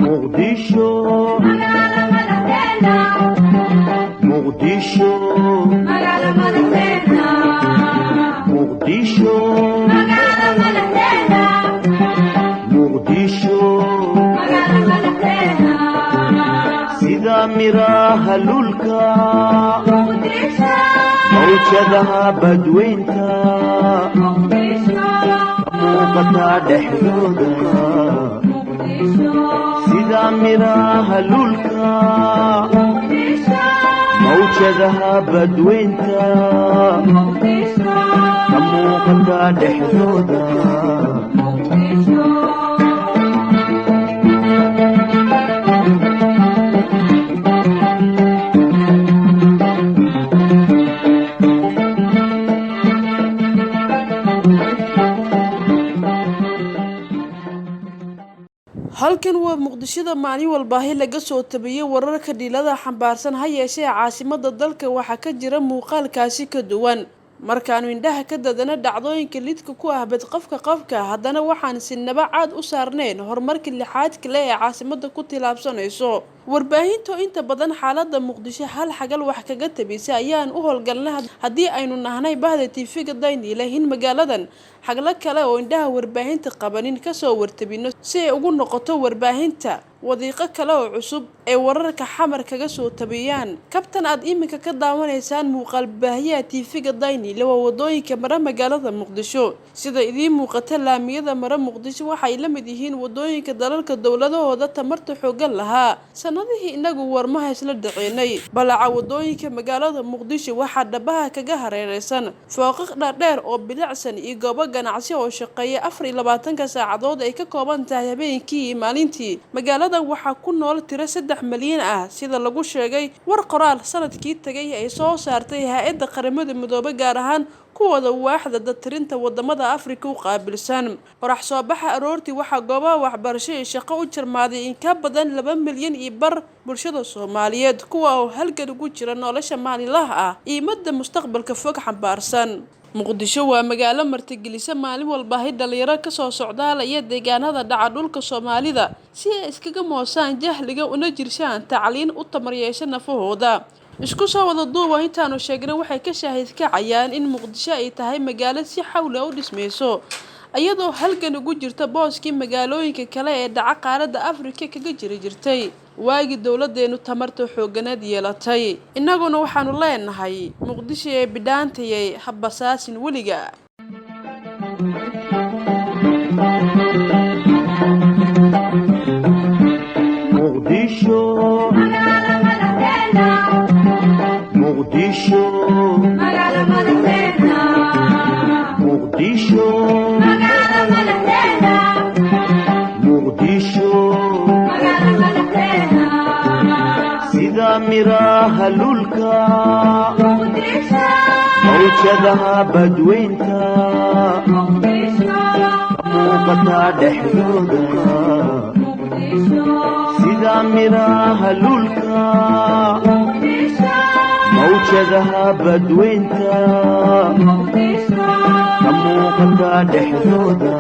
Muqdisho, Muqdisho, Muqdisho, Muqdisho, sida miraha lulka, mawjadaha badweynta ka muuqata dhexdooda, sida miraha lulka, mawjadaha badweynta ka muuqata dhexdooda. Halkan waa Muqdishada maalin walbaahi laga soo tabiyey wararka dhiilada xambaarsan. Ha yeeshee caasimada dalka waxaa ka jira muuqaalkaasi ka duwan. Markaanu indhaha ka dadana dhacdooyinka lidka ku ah badqabka qofka, haddana waxaan sinaba caad u saarnayn horumarka lixaad kale ee caasimada ku tilaabsanayso. Warbaahinto inta badan xaalada Muqdisho hal xagal wax kaga tabisa ayaan u howlgalnay haddii aynu nahnay bahda TV-ga Dayniile in magaaladan xaglo kale oo indhaha warbaahinta qabanin kasoo wartabino, si ay ugu noqoto warbaahinta wadiiqo kale oo cusub ee wararka Xamar kaga soo tabiyaan. Kabtan aad iminka ka daawanaysaan muuqaal baahiyaha TV-ga Dayniile waa wadooyinka mara magaalada Muqdisho. Sida idiin muuqata, laamiyada mara Muqdisho waxay la mid yihiin wadooyinka dalalka dowladahooda tamarta xoogan lahaa sanadihii inagu warmaha isla dhaceynay. Balaca wadooyinka magaalada Muqdisho waxaa dhabaha kaga hareereysan fooqaq dhaadheer oo bilicsan iyo goobo ganacsi oo shaqeeya 24-ka saacadood ay ka kooban tahay habeenkii iyo maalintii. Magaalada waxaa ku nool tiro 3 malyan ah, sida lagu sheegay war qoraal sanadkii tagay ay soo saartay hay-adda Qaramada Midoobay, gaar ahaan kuwooda waaxda dadtirinta wadamada Afrika u qaabilsan. Qorax soo baxa aroortii waxaa goobaha waxbarasho iyo shaqo u jarmaaday in ka badan 2 milyan iyo bar bulshada Soomaaliyeed, kuwa oo halgan ugu jira nolosha maalinlaha ah iyo midda mustaqbalka fog xambaarsan. Muqdisho waa magaalo martigelisa maalin walbaahi dhalinyaro kasoo socdaalaya deegaanada dhaca dhulka Soomaalida si ay iskaga moosaan jahliga una jirshaan tacliin u tamar yeesha nafahooda. Isku soo wada duuba intaanu sheegnay waxay ka shaahid kacayaan in Muqdisho ay tahay magaalo si xawli ah u dhismayso, iyadoo halgan ugu jirta booskii magaalooyinka kale ee dhaca qaaradda Afrika kaga jiri jirtay waagii dowladeenu tamarta xooganeed yeelatay. Innaguna waxaanu leenahay Muqdisho ee bidhaantayay habasaasin weliga. Muqdisho, Muqdisho, Muqdisho, Muqdisho, sida miraha lulka, mawjadaha badweynta ka muuqata dhexdooda, sida miraha lulka, mawjadaha badweynta ka muuqata dhexdooda.